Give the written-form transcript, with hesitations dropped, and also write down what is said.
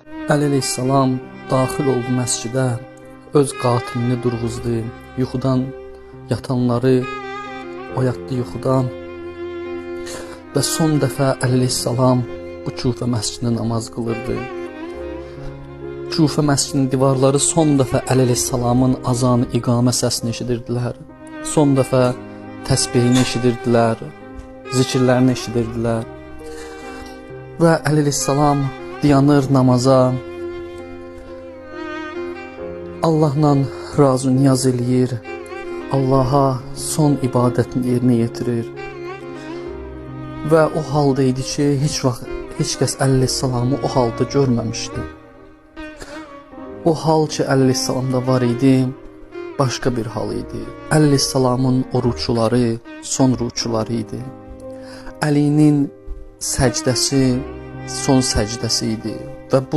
Əli əleyhissalam daxil oldu məscidə, öz qatilini durğuzdu, yuxudan yatanları oyatdı yuxudan və son dəfə Əli əleyhissalam bu Kufə məscidində namaz qılırdı. Kufə məscidinin divarları son dəfə Əli əleyhissalamın azan, iqamə səsini eşidirdilər. Son dəfə təsbihini eşidirdilər, zikirlərini eşidirdilər. Və Əli əleyhissalam dayanır namaza, Allahla razı niyaz eləyir, Allaha son ibadətini yerinə yetirir. Və o halda idi ki, heç vaxt heç kəs Əli əleyhissalamı o halda görməmişdi. O hal ki, Əli əleyhissalamda var idi, başqa bir hal idi. Əli əleyhissalamın oruçları son rukuları idi. Əlinin səcdəsi son səcdəsi idi və bu